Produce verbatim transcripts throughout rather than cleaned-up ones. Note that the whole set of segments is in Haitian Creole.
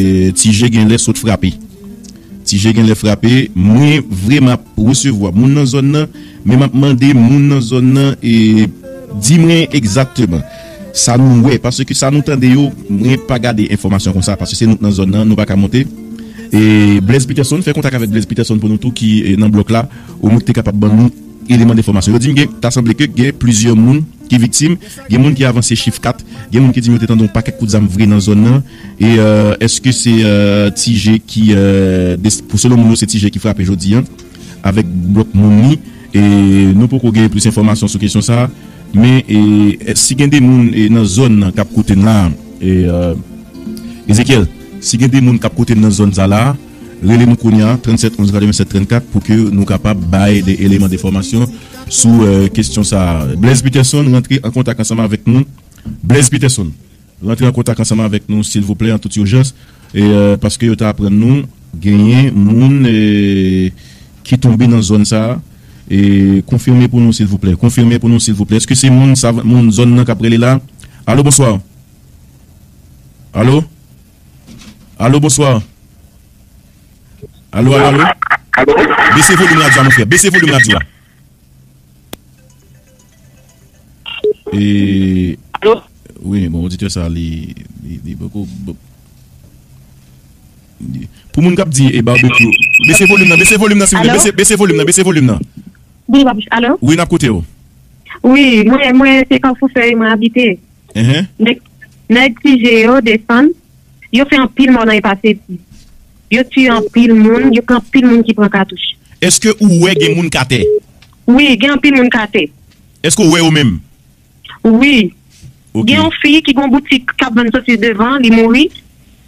E, Ti Je genlè sot frape. Ti Je genlè frape. Mwen vrè m ap resevwa moun nan zòn nan, men m ap mande moun nan zòn nan e di mwen egzakteman sa nou wè, paske sa nou tande yo, mwen pa gade enfòmasyon konsa, paske se nou k nan zòn nan, nou pa ka monte. E Blaise Peterson, fè kontak avèk Blaise Peterson pou nou tou ki e, nan blòk la, omwen ki te kapab ban nou eleman de enfòmasyon. Yo di m gen, ta sanble ke gen plizyè moun ki viktim, gen moun ki avanse chif kat, gen moun ki di m yo te tande yon pakèt kout zam vre nan zòn nan. E euh, èske se euh, Ti Je ki, euh, des- pou selon moun yo, se Ti Je ki frape jodi a avèk blòk moun li? E nou poko gen plis enfòmasyon sou kesyon sa a. Men e, si gen de moun e, nan zòn nan k ap koute n la, e, euh, Ezekiel, si gen de moun k ap koute n nan zòn sa la, rele nou kounye a, tranntsèt onz katrevennsèt trannkat, pou ke nou kapab bay de eleman de enfòmasyon sou euh, kesyon sa a. Blaise Peterson, rantre an kontak ansanm avèk nou. Blaise Peterson, rantre an kontak ansanm avèk nou, silvouplè, an tout ijans. E, euh, paske yo ta aprann nou, genyen moun e, ki tonbe nan zòn sa a. E, konfime pou nou, silvouplè. Konfime pou nou, silvouplè. Èske se moun, sa, moun zòn nan k ap rele la? Alo, bonswa. Alo? Alo, bonswa. Alo, alo, alo. Bese volim radyo a, mon frè. Bese volim radyo a. E, wi, bon, oditè sa, li, li, li poko, bon. Pou moun k ap di, e, barbecue, bese volim nan, bese volim nan, silvouplè, bese, bese volim nan, bese volim nan. Wi, n ap koute w. Wi, mwen, mwen, se Kafou Fèy, mwen abite. Nèg, nèg Ti Je yo desann, yo fè anpil mò nan Epasedi. Yo tiye anpil moun, yo gen anpil moun ki pran katouch. Èske ou wè gen moun k atè? Wi, gen anpil moun k atè. Èske ou wè yo menm? Wi. Ok. Gen yon fi ki gen yon boutik k ap vann sosis devan, li mouri.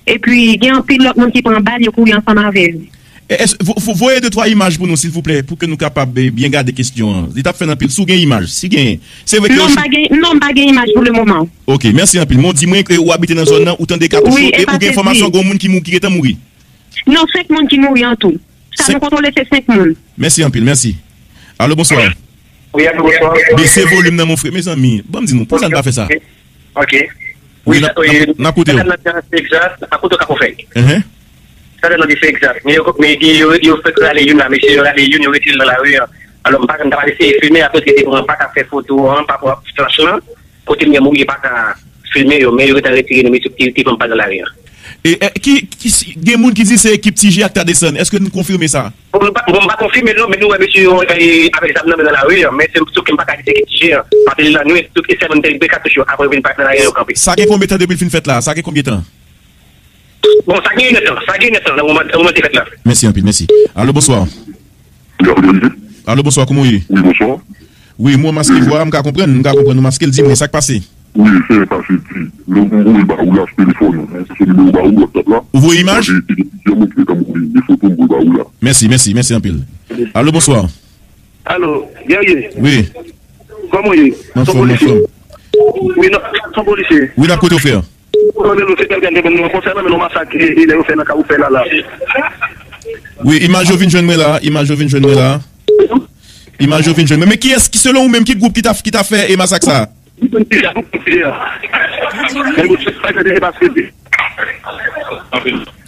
Epi gen anpil lòt moun ki pran bal, yo kouri ansanm avè l. E, es, vo, vo, voye de twa imaj pou nou, silvouplè, pou ke nou kapab e, byen gade kesyon an. Li t ap fè n anpil. Si w gen imaj, si gen, se vre ke... Non, m pa gen, non, m pa gen imaj pou le moman. Ok, mèsi anpil. Men w di mwen ke ou abite nan zòn nan, ou tande katouch yo, e ou gen enfòmasyon gen yon moun ki mou, ki gentan mouri. Non, senk moun ki mouri an tou. Sa nou kontwole se senk moun. Mèsi anpil, mèsi. Alo, bonswa. Wi, alo, bonswa. Bese volim nan, mon frè. Mezanmi, ban m di nou, poukisa n pa fè sa? Ok. Wi, n ap, n ap, n ap koute w. Sa nan Egzas, n ap koute w Kafou Fèy. Sa nan Egzas. Men yo, men yo, yo fèk rale youn la, mesye yo rale youn, yo retire l nan lari an. Alò, m pa, m ta pral eseye filme, apre se te pran pa ta fè foto an, pa pran flach lan. Kote m ye mouri pa ka filme yo, men yo gentan retire nou, mesye ki, ki pran pa nan lari an. E, e, ki, ki, si, gen moun ki di se ekip Ti Je ak ta desann. Èske nou konfime sa? Bon, m pa, bon, m pa konfime non, men nou wè mesye yo e, avèk zam nan men nan lari an, men se sou ke m pa ka di se ekip Ti Je an. Paske lannwit, tout ki sèlman te rive katouch yo, apre yo vin parèt nan lari an, yo kanpe. Sa gen konbyen tan depi l fin fèt la? Sa gen konbyen tan? Bon, sa gen yon tan, sa gen yon tan, nan moman, nan moman te fèt la. Mèsi anpil, mèsi. Alo, bonswa. Alo, bonswa, kouman w ye? Wi, bonswa. Wi, mwen maske vwa, m ka konprann, m ka konprann ou maske l, di mwen sa k pase. Wi, se pase di, lè m voye ba ou la sou telefòn ou, mwen se nimewo ba ou WhatsApp la. Ou voye imaj? Paske te gen plizyè moun ki te mouri, gen foto m voye ba ou la. Mèsi, mèsi, mèsi anpil. Alo, bonswa. Alo, Guerrier. Wi. Kòman w ye? Anfòm, anfòm. Wi, non, se yon polisye. Wi, n ap koute w, frè. Nan men nou, se kèlken te ban nou konsènan men nou masak e, e lè yo fè nan Kafou Fèy la la. Wi, imaj yo vin jwenn mwen la, imaj yo vin jwenn mwen la. Imaj yo vin jwenn mwen. Men kiyès ki, selon ou menm, ki gwoup ki ta, ki ta fè e masak sa?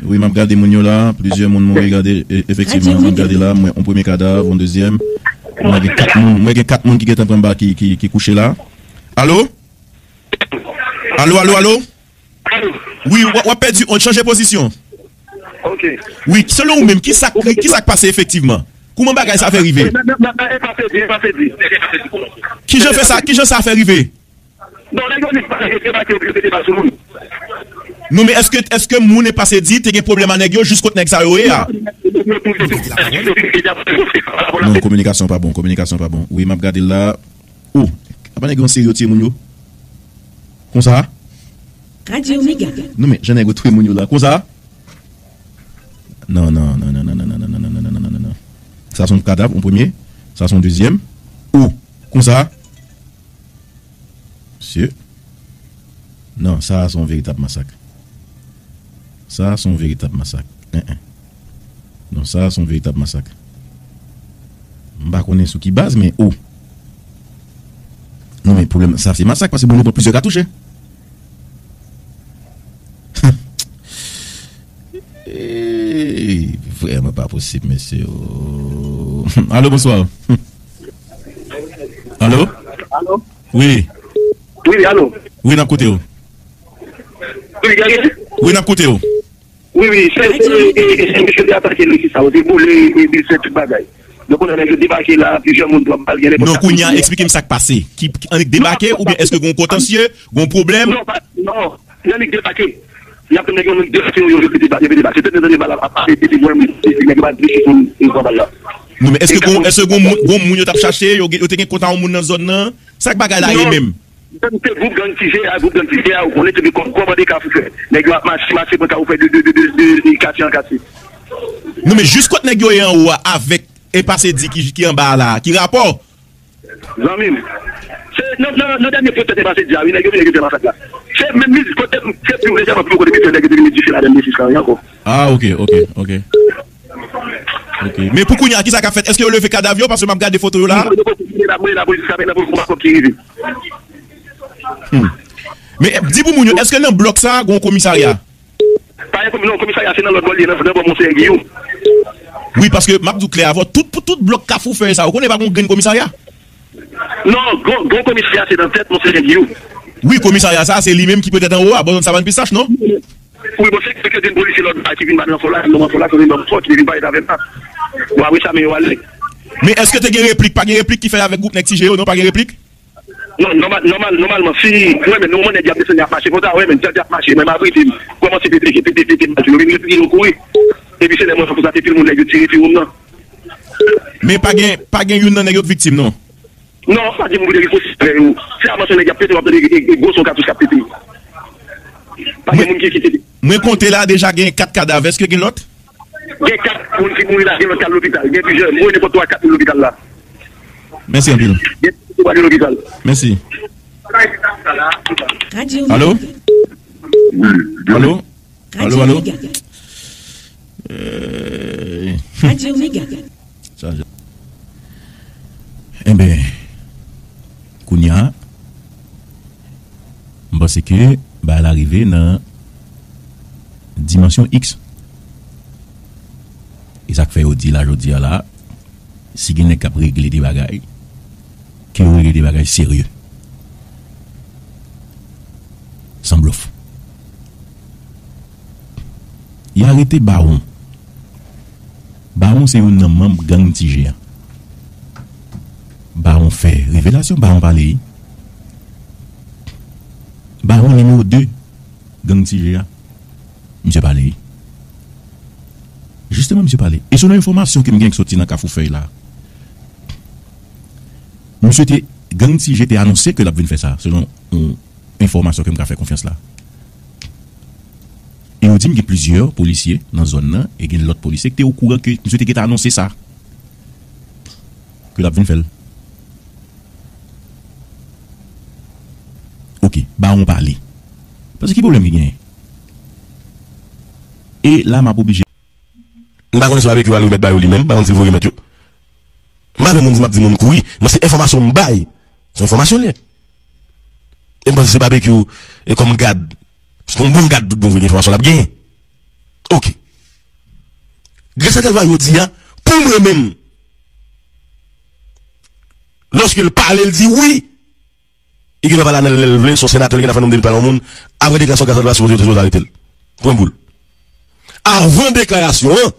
Wi, m ap gade moun yo la, plizyè moun mwen gade, e, efektivman, m ap gade la, mwen, yon premye kadav, yon dezyèm. Mwen gen kat moun, mwen gen kat moun ki gentan pran ba ki, ki, ki kouche la. Alo? Alo, alo, alo? Wi, w ap, w ap pèdi, w chanje pozisyon. Ok. Wi, selon ou menm, ki sa k, ki sa k pase efektivman? Kouman bagay sa fè rive? Kijan fè sa, kijan sa fè rive? Non, nèg yo di pa yo te debake, yo te debake sou moun. Non, men èske, èske moun Epasedi te gen pwoblèm a nèg yo jis kot nèg sa yo ye a? Non, kominikasyon pa bon, kominikasyon pa bon. Wi, m ap gade l la. Oh, apa nèg yo an seri yo tiye moun yo? Konsa? Radyo Mega. Non, men jan nèg yo touye moun yo la. Konsa? Non, non, non. Sa se yon kadav, yon premye. Sa se yon dezyèm. Oh, konsa? Mesye. Non, sa a se yon veritab masak. Sa a se yon veritab masak. En, en. Non, sa a se yon veritab masak. M pa konnen sou ki baz, men oh. Non, men pwoblèm, sa se masak, paske moun yo pran plizyè katouch, en. Ey, vrèman pa posib, mesye. Oh. Alo, bonswa. Alo? Alo? Wi. Wi, alo? Wi, n ap koute w. Wi, gade. Wi, n ap koute w. Wi, wi, se, se, e, e, e, misye te atake legliz sa, yo te boule, e, biznis, tout bagay. Donk, kounye a, nèg yo debake la, plizyè moun pran bal, gen nèg... Non, kounye a, eksplike m sa k pase. Ki, ki, annik debake, oubyen èske gen yon kontansye, gen yon pwoblèm? Non, pa, non, gen annik debake. Y ap tann nèg yo, annik debake, yo, yo, yo te deba-, yo te debake. Se te, te, te bal ap, ap, ap, te, te, mwen, nèg yo pa t vle chif moun, yo pran bal la. Non, men èske gen, èske gen moun, gen moun yo t ap chache, yo, yo te gen kont a yon moun nan zòn nan? Sa k bagay la ye menm? Gang, se gwoup gang Ti Jeya, gwoup gang Ti Jeya, ou konnen, se de kò-, kòmande Kafou fè. Nèg yo ap mache, mache, pran Kafou fè de, de, de, de, de, de katye an katye. Non, men jis kot nèg yo ye anwo a avèk Enpase di ki, ki anba a la, ki rapò? Zanmi m, se nan, nan, nan dènye pwotèt Enpase di a, wi, nèg yo vin, nèg yo fè masak la. Se menm mizik kote m, se pi lejèman pi wo kote misye, nèg yo te vin met dife ladan, mesye, sa ankò. Ah, ok, ok, ok. Ok. Men pou kounye a, kisa k ap fèt? Èske yo leve kadav yo? Paske m ap gade foto yo la. Mwen, mwen, mwen, lapolis, lapolis, lapolis, lapolis, lapolis ki rive. Hmm. Men, eh, di pou moun yo, èske nan blòk sa a, gon komisarya? Pa gen komi-, non, komisarya, se nan lòt bò l ye, nan, nan bò Monseyè Giyou. Wi, paske m ap di w klè avè w, tout, tout blòk Kafou Fèy sa, ou konnen pa gon grenn komisarya? Non, gon, gon komisarya, se nan tèt Monseyè Giyou. Wi, komisarya sa, se li menm ki petèt anwo a, bò zòn Savann Pistach, non? Wi, bon, se, se ke gen polisye lòt la ki vin pale nan fò la, nan fò la, ki vin ban m fò, ki vin pale avè m la. Bon, apre sa, men yo ale. Men èske te gen replik? Pa gen replik ki fèt avèk gwoup nèg Ti Jeya yo, non? Pa gen replik? Non, nòmal, nòmal, nòmalman, si, wè, men, nou wè nèg y ap desann, y ap mache konsa, wè, men, jan y ap mache, men, m ap rete, m kòmanse pete, pete, pete, pete, yo vin retire, yo kouri. Epi se lè mwen fè konsa, se pil moun nèg yo tire pi wonm nan. Men pa gen, pa gen youn nan nèg yo k viktim, non? Non, pa gen moun ki te riposte avè yo. Se avan se nèg y ap pete, w ap tande, e, e, gwo son katouch k ap pete. Pa gen moun ki, ki, ki, mwen konte la, deja gen kat kadav. Èske gen lòt? Gen kat moun ki mouri la, gen lòt k al lopital. Gen plizyè, m wè nenpòt twa, kat moun lopital la. Mèsi anpil. Gen kat moun lopital. Mèsi. Alo? Wi, alo? Alo, alo? Eh. Sa, enben, kounye a, m panse ke bagay la rive nan dimansyon X. E sa k fè yo di la, jodi a la, si gen nèg k ap regle de bagay, ke yo regle de bagay serye. San blòf. Y arete Bawon. Bawon se youn nan manm gang Ti Jeya. Bawon fè revelasyon, Bawon pale. Bawon nimewo de gang Ti Jeya. Misye pale. Jisteman, misye pale. E selon enfòmasyon ke m gen k soti nan Kafou Fèy la, misye te, gang Ti Jeya te anonse ke l ap vin fè sa, selon yon enfòmasyon ke m ka fè konfyans la. E yo di m gen plizyè polisye nan zòn nan, e gen lòt polisye ki te okouran ke misye te gentan anonse sa, ke l ap vin fè l. Oke, Bawon pale. Paske ki pwoblèm ki genyen? E la, m ap oblije. M pa konnen si Babekyou al remèt ba yo li menm, m pa konn si l voye remèt yo. M pa vle moun di m ap di moun kouri, men se enfòmasyon m bay. Se enfòmasyon l ye. E m panse se Babekyou, e kòm gad, se yon bon gad tout bon vre, gen enfòmasyon l ap genyen. Oke. Grasa travay yo di a, pou mwen menm, lòske l pale, l di wi, li gen dwa pale anèl lè l vle, se yon senatè, li gen dwa fè nonm de li pale yon moun, apre deklarasyon Grasa Delva sipoze yo te sipoze arete l. Pwen boul. Avan deklarasyon an,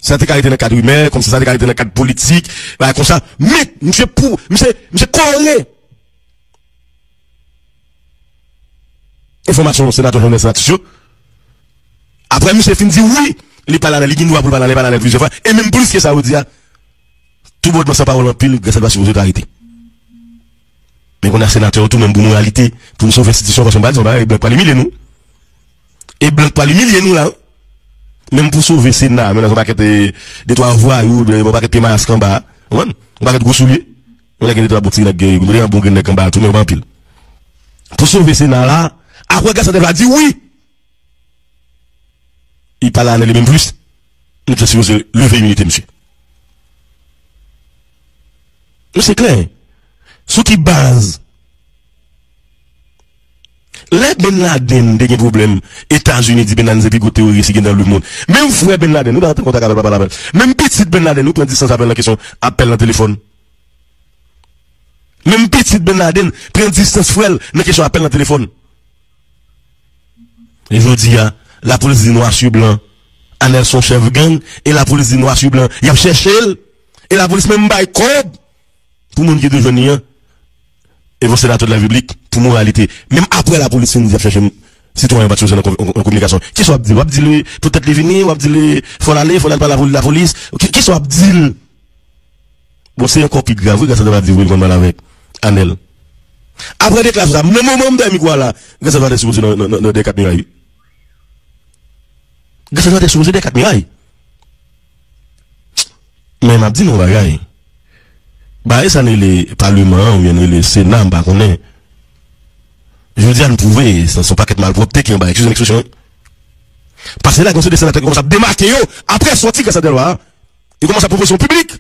sa te ka rete nan kad rimè, kòmsi sa te ka rete nan kad politik, bagay konsa. Men, misye pou, misye, misye kore enfòmasyon senatè Jovenel Sanatus yo. Apre misye fin di wi, li pale anèl, li gen dwa pou l pale anèl, li pale anèl plizyè fwa. E menm plis ke sa yo di a, tou bòdman san pawòl anpil, Grasa Delva sipoze te arete. Men kounye a senatè yo tou menm pou moralite, pou nou sove enstitisyon, paske m pa di, se yon bagay blan k pral imilye nou. E blan k pral imilye nou la. Menm pou sove Sena, men nan yon pakèt, eh, de twa vwayou, de, yon pakèt pye mayas k anba a. Konprann? Yon pakèt gwo soulye. Yon nèg gen de twa bon ti nèg, eh, yon bon grenn nèg anba a tou, men yo pa anpil. Pou sove Sena la, apre Grasa Delva di wi. Li pale anèl li menm plis. Nou te sipoze leve iminite misye. Nou se klè. Sou ki baz? Lè Ben Laden te gen pwoblèm, Etazini di Ben Laden se pi gwo teworis ki gen nan lemonn. Menm frè Ben Laden, wi, pa antre kontak avè l, pa pale avè l. Menm pitit Ben Laden, wi, pran distans avè l nan kesyon apèl nan telefòn. Menm pitit Ben Laden pran distans frè l nan kesyon apèl nan telefòn. E jodi a, lapolis di nwa sou blan, Anèl se yon chèf gang, e lapolis di nwa sou blan, y ap chèche l, e lapolis menm bay kòb pou moun ki te jwenn li an. E yon senatè de la repiblik, pou moralite. Menm apre lapolis fin di y ap chèche m, sitwayen an pa t sipoze nan kon-, nan kominikasyon. Kisa w ap di l? W ap di l poutèt li vini, w ap di l fò l ale, fò l al pale avèk lapolis. Ki-, kisa w ap di l? Bon, se ankò pi grav, wi, Gassandra va di, wi, l konn pale avèk Anèl. Apre deklarasyon sa, nan moman m dèyè mikwo a la, Gassandra te sipoze nan, nan, nan, nan dèyè kat miray, wi. Gassandra te sipoze dèyè kat miray. Men m ap di nou yon bagay. Bagay sa n rele paleman an, oubyen n rele Sena, m pa konnen. Jodi a, n pwouve, se, se yon pakèt malpwòpte ki anba, eskize m ekspresyon an. Paske la, gen yon seri de senatè ki kòmanse ap demake yo, apre sòti Gassandra a, yo kòmanse ap pran pozisyon piblik.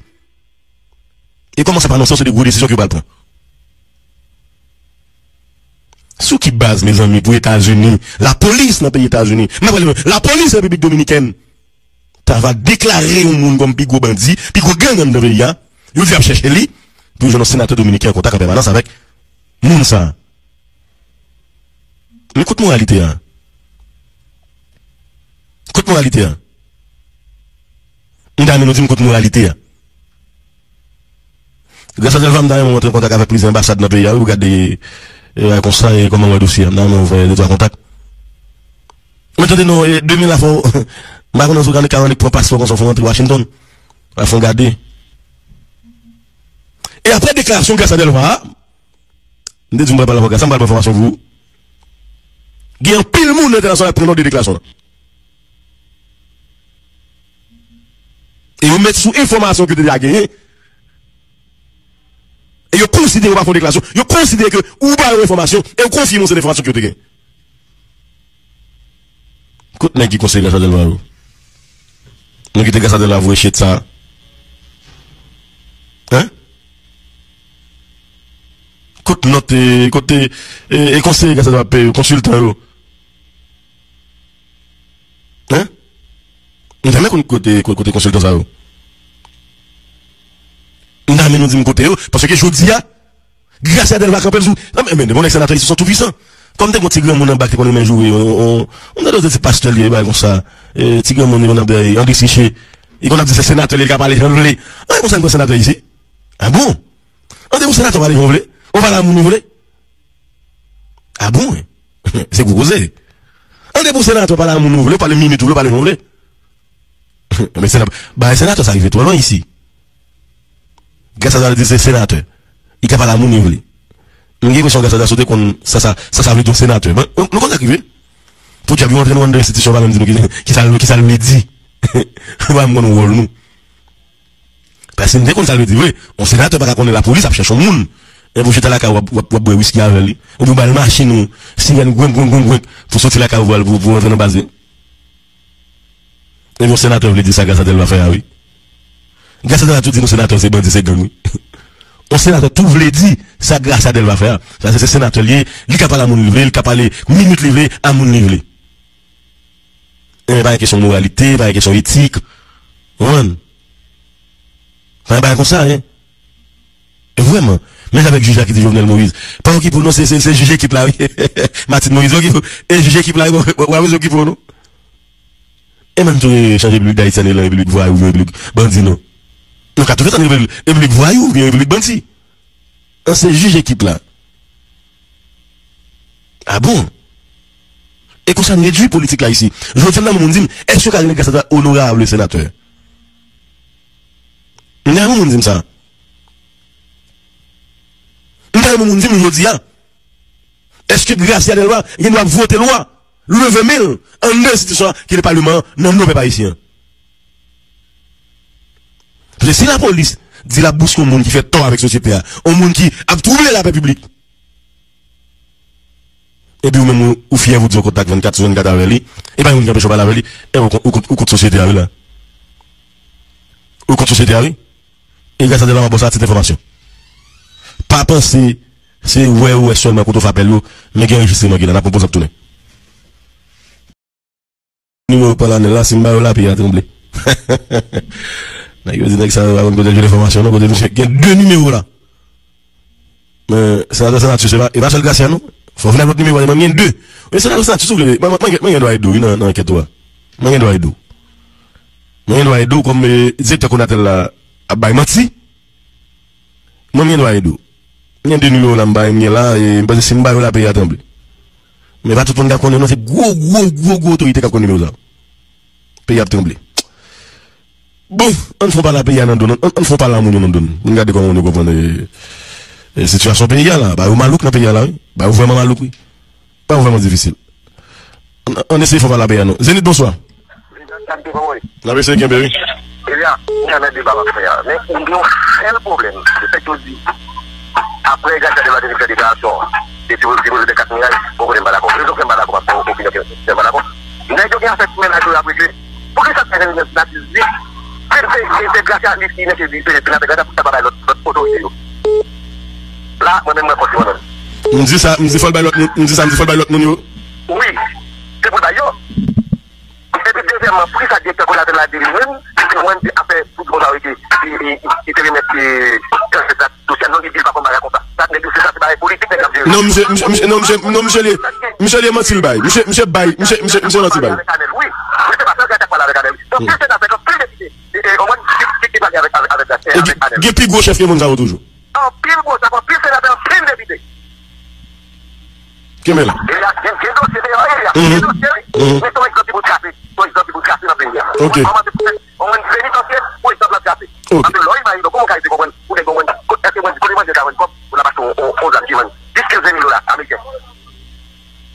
E kòmanse ap anonse yon seri de gwo desizyon ke yo pral pran. Sou ki baz, mezanmi, pou Etazini, lapolis nan peyi Etazini, m ap rele lapolis Repiblik Dominikèn, ta va deklare yon moun kòm pi gwo bandi, pi gwo gang anndan peyi a, yo di y ap chèche li, pou yo jwenn yon senatè dominiken an kontak an pèmanans avèk moun sa a? Men kot moralite a? Kot moralite a? M ta renmen nou di m kot moralite a. Gras a Dèlva, m ta renmen w antre an kontak avèk plizyè anbasad nan peyi a, wi, pou gade, e, bagay konsa, e kòman w wè dosye a. M ta renmen w fè de twa kontak. Men tande non, e, demen la fò, m pa konnen si w ka annik pran paspò konsa, fò w antre Washington. Al fè yon gade. E apre deklarasyon Gras a Dèlva a, m te di w m pral pale avè w, Gras, m pral pran enfòmasyon pou ou. Gen anpil moun entènasyonal k pran nòt de deklarasyon lan. E yo met sou enfòmasyon ke yo te deja genyen. E yo konsidere w pa fè yon deklarasyon. Yo konsidere ke ou ba yo enfòmasyon e ou konfime yon seri enfòmasyon ke yo te gen. Kot nèg ki konseye Gras a Dèlva yo? Nou kite Gras a Dèlva voye chet sa. Hein? Kot nòt, e, kot, e, e, e konseye Gras a Dèlva peye yo, konsiltan yo? Hein? M ta renmen konn kote, kote, kote konsiltan sa yo. M ta renmen nou di m kote yo, paske jodi a, Gras a Dèlva kanpe l sou. Non, men, men, bon, nèg senatè isi, se yon toupwisan. Kòm te gon ti granmoun anba ki te konn renmen joure, on, on, on, m tande se pastè li ye, bagay konsa. E, ti granmoun li konn ap, e, André Siche. Li konn ap di se senatè li, li ka pale jan l vle. An, konsa, yon senatè isi. Ah bon? An, de yon senatè pale jan w vle? Ou pale a moun ou vle? Ah bon? Se gwo koze. An, de yon senatè pale a moun ou vle, pale minit ou vle, pale jan w vle. Men senatè, bagay senatè sa rive twò lwen isi. Gras a Dèlva di se senatè. Li ka pale a moun li vle. M gen enpresyon Gras a Dèlva sot te konn sa, sa, sa, sa vle di yon senatè. Bon, nou, nou konn sa k rive. Podyab, yo antre nou anndan enstitisyon, pa menm di nou ki, ki sa, ki sa l vle di. Nou pa menm konn wòl nou. Paske m te konn sa l vle di vre. Yon senatè pa ka konnen lapolis ap chèche yon moun. Epi w chita lakay ou, w ap, w ap, w ap bwè wiski avè li. Epi w ba l machin ou, sirèn gwenk, gwenk, gwenk, gwenk, pou soti lakay ou pou al, pou, pou antre nan baz li. Epi yon senatè vle di sa Gras a Dèlva fè a, wi. Gras a Dèlva tou di nou senatè se bandi, se gang, wi. Yon senatè tou vle di sa Gras a Dèlva fè a. Sa se, se senatè l ye, li ka pale a moun li vle, li ka pale minit li vle, a moun li vle. E pa yon kesyon moralite, pa yon kesyon etik. Ou konprann? Pa yon bagay konsa, hein. Vrèman. Men avèk jij la ki di Jovenel Moïse. Pa okipe w non, se, se, se jij ekip la, wi. Martine Moïse, okipe w. E jij ekip la, wi, w, w, w pa bezwen okipe w non. E menm tou, e, chanje Repiblik Dayiti an, e lan Repiblik vwayou, oubyen Repiblik bandi, non. Nou ka tou fè sa, Repiblik, Repiblik vwayou, oubyen Repiblik bandi. An se jij ekip la. Ah bon? E konsa n redui politik la isi. Jodi a m nan moun di m, èske yo ka rele Gras a Dèlva onorab senatè? M nan moun di m sa. M nan moun di m jodi a. Èske Gras a Dèlva gen dwa vote lwa, leve men l anndan enstitisyon an ki le paleman an nan non pèp ayisyen an? Paske si lapolis di l ap bouske yon moun ki fè tò avèk sosyete a, yon moun ki ap twouble lapè piblik, epi ou menm ou, ou fyè, ou di w kontak vennkat sou vennkat avè li, e pa yon moun ki anpeche w pale avè li, e ou, ou, ou kont sosyete a, wi, la. Ou kont sosyete a, wi. E Gras a Dèlva m ap ba w sa a tit enfòmasyon. Pa panse Se wè, wè sèlman kote w fè apèl yo, men gen anrejistreman ki la, n ap pran poz, n ap tounen. Nimewo pa la, nèg la, si m ba yo la, peyi a tranble. Nèg yo di nèg sa yo pa konn kote l jwenn enfòmasyon non, kote misye gen de nimewo la. Men, senatè Senatè, se pa, e pa sèl Gracia non. Fò w vin ak lòt nimewo a, mwen gen de. Men senatè Senatè, si w vle, mwen, mwen, mwen gen, mwen gen dwa ede w, wi, nan, nan ankèt ou a. Mwen gen dwa ede w. Mwen gen dwa ede w kòm, eh, direktè Conatel la ap bay manti. Mwen, m gen dwa ede w. M gen de nimewo la m bay, m gen la, e m panse si m ba yo la, peyi a tranble. Men pa tout moun k ap konnen non, se gwo, gwo, gwo, gwo otorite k ap konn nimewo sa yo. Peyi ap tranble. Bon, ann fè yon pale a peyi a nan do n, ann, ann fè yon pale a moun yo nan do n. Pou n gade kòman moun yo konprann, e, e, sitiyasyon peyi a la. Ba yo malouk nan peyi a la, wi. Ba yo vrèman malouk, wi. Ba yo vrèman difisil. Ann, ann eseye fè yon pale a peyi a non. Zenith, bonswa. N ap eseye kenbe, wi. Ebyen, m renmen deba w ap fè a. Men, m gen yon sèl pwoblèm. Se fèt yo di, apre Gracia Delva te fin fè deklarasyon, depi yo depoze de kat miray, bon, kote m pa dakò. Rezon fè m pa dakò, paske opinyon fè m pa dakò. Nèg yo gen afè ti mennaj yo y ap regle. Poukisa fè nèg yo natif di, se, se, se, se Gracia li ki mete di, se senatè Gracia pou sa pa bay lòt, lòt otorite yo. La, mwen menm, mwen kont li mwen menm. M di sa, m di fò l bay lòt moun, m di sa, m di fò l bay lòt moun yo. Wi, se pou l bay yo. Epi dezyèmman, poukisa direktè Conatel la di li menm, li te wè afè tout bon sa yo te, li, li, li te remèt, e, T F S la dosye a, non, li di l pa konn bagay konsa. Sa nèg yo se sa, se bagay politik nèg ap jere. Non, misye, misye, misye, non, misye, non, misye li, misye li manti l bay. Misye, misye bay, misye, misye, misye manti l bay. Avèk Anèl, wi. Wi, se pa sèl Gracia k pale avèk Anèl. Anpil senatè, anpil depite, e, e, ou konprann, ki, ki, ki pale avèk, avèk, avèk, e, avèk Anèl. Gen pi gwo chèf ke moun sa yo toujou. Anpil gwo chèf, anpil senatè, anpil depite. Kenbe la. E la, gen, gen dosye deyò, e la. Mhm. Gen dosye, wi. Mhm. Men se yon egzanp ki pou trase. Se yon egzanp ki pou trase nan peyi a. Ok. Ou konprann, se pou fè, ou konprann, Zenith anpye, pou egzanp la trase. Ok. Paske lè w imajine, kòman w ka rive konprann, ou gen konprann, èske mwen, kote manje ka jwenn kòb pou l ap achte yon, yon, yon zam ki vann jis kenz mil dola ameriken?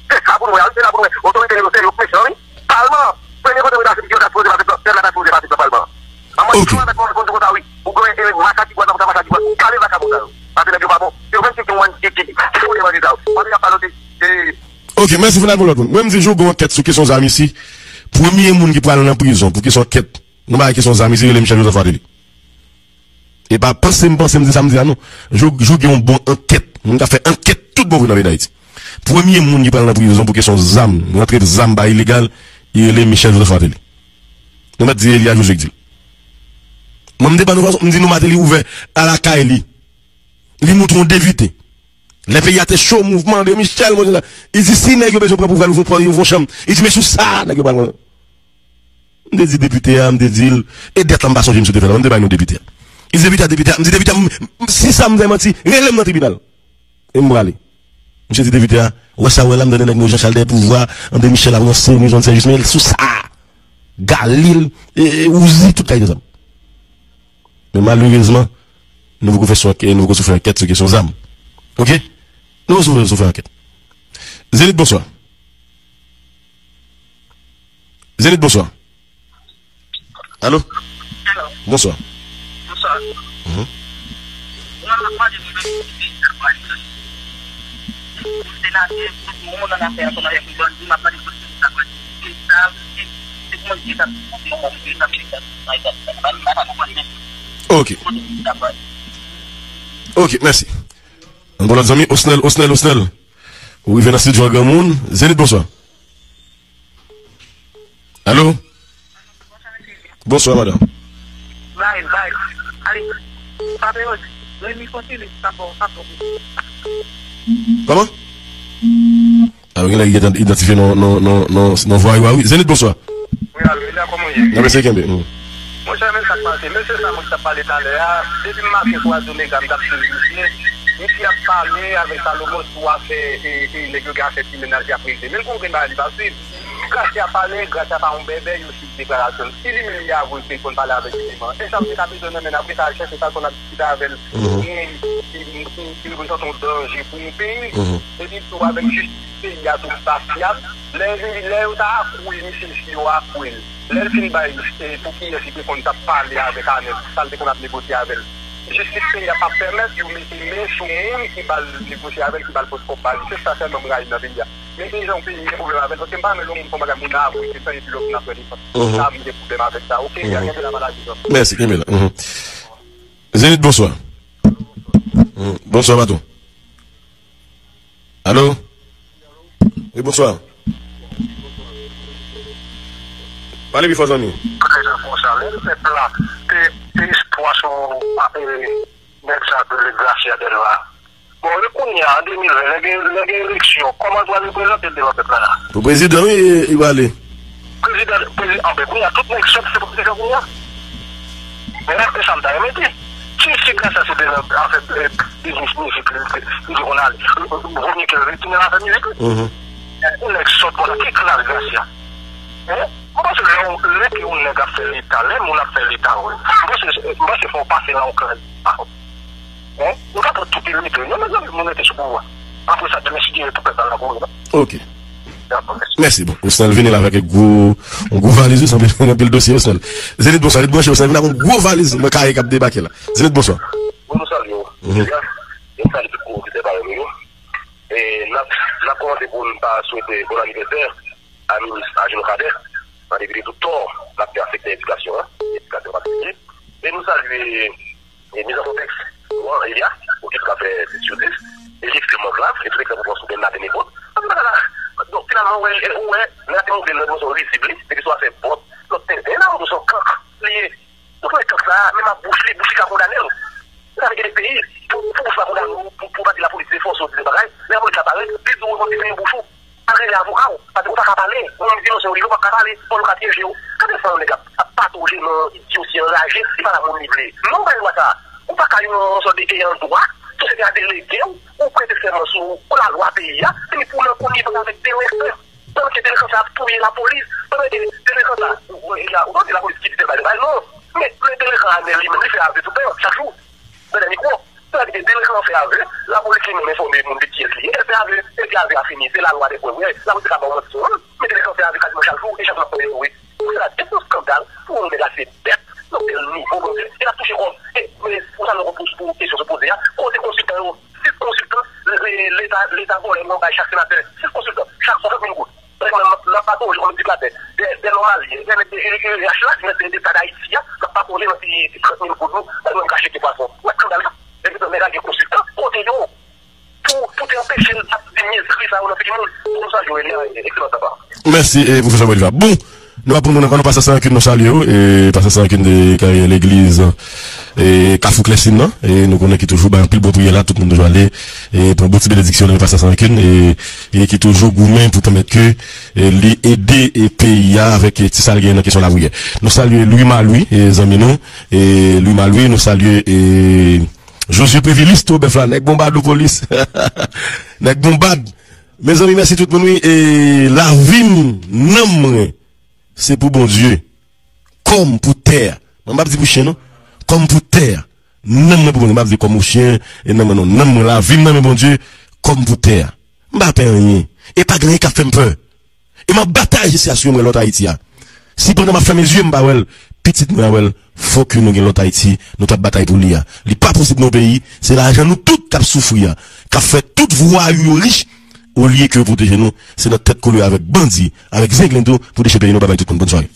Se sa pou nou wè, wi, se sa pou nou wè. Otorite yo serye, yo mechan, wi. Palman, premye kote yo ta, yo ta sipoze pase, pèp la ta sipoze pase nan palman. An mwen, ok, nou avèk mwen, konn di konsa, wi. Ou gen, e, masak ki pral nan konsa, masak ki pral. Kale vakabon sa yo. Paske nèg yo pa bon. Se yo menm ki, ki, ki, ki, ki kote manje sa yo. Mande y ap pale de, de. Ok, mèsi, Fernand, pou lòt moun. Mwen, m di, jou gon ankèt sou kesyon zam isi. Premye moun ki pral nan prizon pou kesyon ankèt, nan bagay kesyon zam isi, rele Michel Joseph Martelly. E pa panse m panse m di sa m di a non. Jou, jou gen yon bon ankèt. Moun ka fè ankèt tout bon vre nan peyi Dayiti. Premye moun ki pral nan prizon pou kesyon zam, rantre zam pa ilegal, li rele Michel Joseph Martelly. Nou mèt di e li a Josué k di l. Mwen m te ban nou fason, m di nou Martelly ouvè lakay li. Li montre yon depite. Lè peyi a te cho, mouvman André Michel, mwen di la, li di si nèg yo bezwen pran pouvwa, yo fon, yo fon chanm. Li di men sou sa, nèg yo pral pran. M te di depite a, m te di l, e dèt la m pa sonje misye te fè la, m te bay non depite a. Li di depite a, depite a, m di depite a, m, m, si sa m di manti, rele m nan tribinal. E m prale. Misye di depite a, ou wè sa w wè la, m tande nèg nou Jean Charles dèyè pouvwa, André Michel ap ranse, nou jwenn Sèjis, men sou sa, Galil, e, e, Ouzi, tout kalite zam. Men malerezman, nou poko fè sou ankè-, nou poko sou fè ankèt sou kesyon zam. Ok? Nou poko sou, sou fè ankèt. Zenith, bonswa. Zenith, bonswa. Alo? Alo. Bonswa. Bonswa. Mhm. Mwen, mwen, mwen, Ok. Ok, mèsi. Ann pran lòt zanmi, Osnel, Osnel, Osnel. Ou rive nan estidyo a granmoun. Zenith, bonswa. Alo? Bonswa, madanm. Bay, bay. Ale. Pa peyòd. Remi kontinye, sa bon, sa bon. Kòman? Alo, gen lè ki gentan idantifye non, non, non, non, non vwa yo a, wi. Zenith, bonswa. Wi, alo, Elia, kòman w ye? N ap eseye kenbe. Hmm. Monchè, men sa k pase. Mesye sa mwen t ap pale talè a, depi m mache sou radyo Mega, m t ap swiv misye. Misye ap pale avèk Salomon sou afè, e, e, nèg yo gen afè ti mennaj y ap regle. Men l konprann bagay li pa swiv. Gracia pale, Gracia pa yon bèbè, yo swiv deklarasyon l. Si li menm li avwe, se konn pale avèk li menm. E sa m te ka bezwen nan men l, apre sa, al chèche fason l ap diskite avè l. Mhm. Ki, ki, ki, ki reprezante yon danje pou yon peyi. Mhm. Epi tou, avèk jistis peyi a tou ki pa fyab, lè, lè yo ta akwil misye, si yo akwil, lè l fin bay, e, pou kiyès li te konn t ap pale avèk Anèl, sa l te konn ap negosye avè l. Jistis peyi a p ap pèmèt yo mete men sou moun ki ba l negosye avè l, ki ba l pote kòb ba li. Se sa sèlman m rayi nan peyi a. Men gen jan yon peyi gen pwoblèm avè l, paske m pa renmen lè yon moun fè yon bagay, moun nan avwe, se sa, epi lòt moun ap pran defans. Mhm. Sa, m gen pwoblèm avèk sa. Oke, mhm, kenbe la, maladi, non. Mèsi, kenbe la. Mhm. Zenith, bonswa. Mhm. Bonswa, patwon. Alo? Wi, bonswa. Pale pi fò, zanmi. Prezan konsa, lè pèp la te, te espwa sou, eh, nèg sa, Gracia Delva. Bon, e kounye a, an de mil ven, lè gen, lè gen eleksyon, kòman l pral reprezante l devan pèp la la? Pou prezidan, wi, li prale. Prezidan, prezidan, anben, kounye a, tout nèg sòt se prezidan kounye a. Men, e sa m ta renmen di. Si, si Gracia se te nan afè, eh, biznis mizik, li, li, li di konn ale, vo mye ke l retounen nan afè mizik li. Mhm. Yon nèg sòt konsa, ki klas Gracia? Hein? Mwen panse lè, lè ke yon nèg ap fè leta, lè moun ap fè leta, wi. Mwen panse, mwen panse fò w pase nan yon klas. Hein? Nou ka pran tout elektè. Non, mezanmi, moun rete sou pouvwa. Apre sa, demen, si Dye vle, tout pèp la nan pouvwa. Ok. Dakò, mèsi. Mèsi. Bon, Osnel vini la avèk gwo, yon gwo valiz, wi, sanble gen anpil dosye, Osnel. Zenith, bonswa. Zenith branche, Osnel vini ak yon gwo valiz, mwen kare k ap debake la. Zenith, bonswa. Bon, nou salye w. Mhm. Deja, nou salye tout gwo oditè parèy nou yo. E n ap, n ap kòmanse pou n pa swete bon anivèsè a minis Argeno Cadet, nan depite tout tò l ap fè a sektè edikasyon an, edikasyon patikilye. E nou salye, e, miz an kontèks nou an, Elia, pou kit k ap fè sis sou dis, e li ekstrèmman grav, e tout egzanp ou pran sou Ben Laden e Bot. Ann bagay la, donk, finalman, ou wè, ou wè, Laden ou vle nan dimansyon rizib li, depi sou afè Bot, lòt tenten, la, ou se yon kank li ye. Donk, lè kòb sa a, menm ak bouch li, bouch li ka kondane l. Sa vle di peyi, pou, pou bouch la kondane w, pou, pou pa di lapolis defòse w di de bagay, lè lapolis la parèt, li di w, "Remonte, fèmen bouch ou, al rele avoka w, paske ou pa ka pale, ou menm di non, se yon liv, ou pa ka pale, fò nou ka pyeje w." Gade sa yon nèg ap, ap patouj nan idyoti anraje, li pa la moun li vle. Non, ou pa gen dwa sa. Ou pa ka yon, yon sòt de eyan dwa, sosyete a delege w, ou prete sèman sou lalwa peyi a, epi pou w nan konivans avèk delenkan. Pandan ke delenkan sa ap touye lapolis, pandan ke delenkan sa, ou, ou, ou, ou tande lapolis ki di tèl bagay, tèl bagay, non. Men, men delenkan a, men li menm, li fè ave tou pè, chak jou, nan dènye mikwo. Sa vle di ke delenkan an fè ave, lapolis li menm enfòme moun de kiyès li ye, e fè ave, epi ave a fini, se lalwa de pwèv, wi, lapolis te ka ba w manti sou moun, men delenkan fè ave kaziman chak jou, e chak jou l ap fè ave, wi. Pou sa, se yon eskandal, pou yon nèg ase bèt, nan tèl nivo, Bondye, e l ap touche kòb, e, men, pou sa, nou repous pou kesyon se poze a, kote konsiltan yo, sis konsiltan, le-, le-, leta, leta vòlè, nou bay chak senatè, sis konsiltan, chak swasant mil goud. Nèg la, n ap, n ap patouj kòm endikatè. De, de nòmal, de, de, de, de, de, H la, de, de, de, de, Ayiti a, n ap patouj nan ti, ti trant mil goud nou, bay nou menm ka cheke pwason. Ou wè eskandal la? Epi, nèg la gen konsiltan, kote yo? Pou, pou te anpeche l ap di mizri sa yo nan figi moun. Pou nou sa, Joel, e, e, ekselan travay. Mèsi, e, pwofesè Bolivar. Bon, nou ap pran moun ankò, nou pase san rankun, nou salye w, e, pase san rankun de karyè legliz, e, Kafou Klèsin nan, e, nou konnen ki toujou bay anpil bon priyè la, tout moun toujou ale, e, pran bon ti benediksyon nan pase san rankun, e, e ki toujou goumen pou pèmèt ke, e, li ede, e, peyi a avèk, e, ti sa l genyen nan kesyon lapriyè. Nou salye Louis Malouis, e, zanmi nou, e, Louis Malouis, nou salye, e, Josué Prévilis, tou bèf la, nèg Bonbad ou polis. Nèg Bonbad. Mezanmi, mèsi tout moun, wi, e, lavi m, nanm mwen, se pou Bondye. Kò m pou tè a. Mwen m p ap di pou chen, non. Kò m pou tè a. Nanm mwen pou Bondye. M p ap di kò m pou chen, e nanm mwen, non. Nanm mwen, lavi m nan men Bondye, kò m pou tè a. M pa pè anyen. E pa gen anyen k ap fè m pè. E m ap batay jiskaske m wè lòt Ayiti a. Si pandan m ap fèmen zye m pa wè l, pitit mwen a wè l, fòk nou gen lòt Ayiti, nou t ap batay pou li a. Li pa posib nan yon peyi, se lajan nou tout k ap soufri a, k ap fè tout vwayou yo rich, olye ke yo pwoteje nou, se nan tèt kole avèk bandi, avèk zenglendo pou deche peyi nou, babay tout moun, bòn sware.